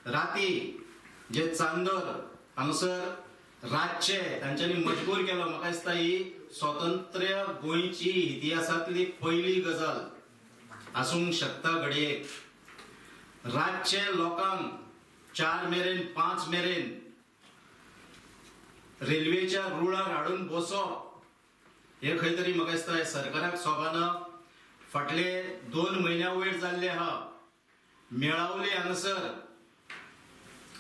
राती जे चांदर हांगासर रातचे तांच्यांनी मजबूर केलो. म्हाका दिसता ही स्वतंत्र गोंयची इतिहासांतली पयली गजाल आसूंक शकता. घडयेक रातचे लोकांक 4 मेरेन 5 मेरेन रेल्वेच्या रुळार हाडून बसप हे खंय तरी म्हाका दिसता सरकाराक सोबाना. फाटले 2 म्हयन्या वयर जाल्ले आहा मेळावली हांगासर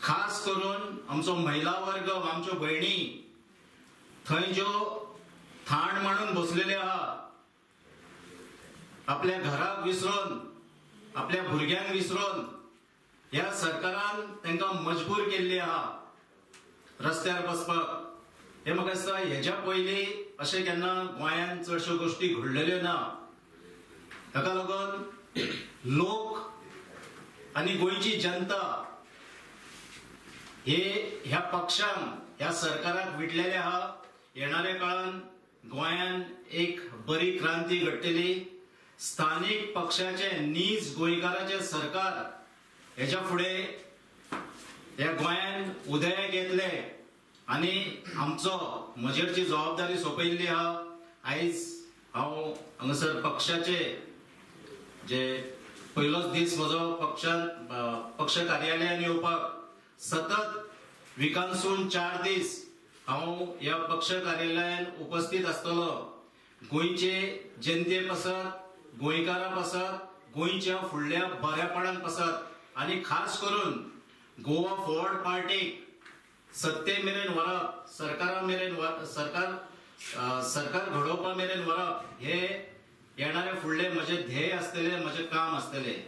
खास करून आमचो महिला वर्ग, आमच्यो भयणी थंय ज्यो थाण मांडून बसलेले आहा, आपल्या घराक विसरून, आपल्या भुरग्यांक विसरून ह्या सरकारान तांकां मजबूर केल्ली आहा रस्त्यार बसपाक. हे म्हाका दिसता हेज्या पयलीं अशें केन्ना गोंयांत चडश्यो गोश्टी घडलेल्यो ना. ताका लागून लोक आनी गोंयची जनता हे ह्या पक्षांक, ह्या सरकाराक विटलेले आहा. येणाऱ्या काळान गोंयान एक बरी क्रांती घडटली. स्थानीक पक्षाचे नीज गोंयकाराचे सरकार हेच्या फुडें ह्या गोंयान उदयाक येतले आनी आमचो म्हजेर जी जबाबदारी सोंपयल्ली आहा, आयज हांव हांगासर पक्षाचे जे पयलोच दीस म्हजो पक्षान पक्ष कार्यालयान येवपाक, सतत विकांसून 4 दीस हांव ह्या पक्ष कार्यालयान उपस्थित आसतलो. गोंयचे जनते पासत, गोंयकारां पासत, गोंयच्या फुडल्या बऱ्यापणां पासत आनी खास करून गोवा फॉरवर्ड पार्टीक सत्ते मेरेन व्हरप, सरकारा मेरेन, सरकार सरकार घडोवपा मेरेन व्हरप हे येणारे फुडले म्हजे ध्येय आसतले, म्हजें काम आसतलें.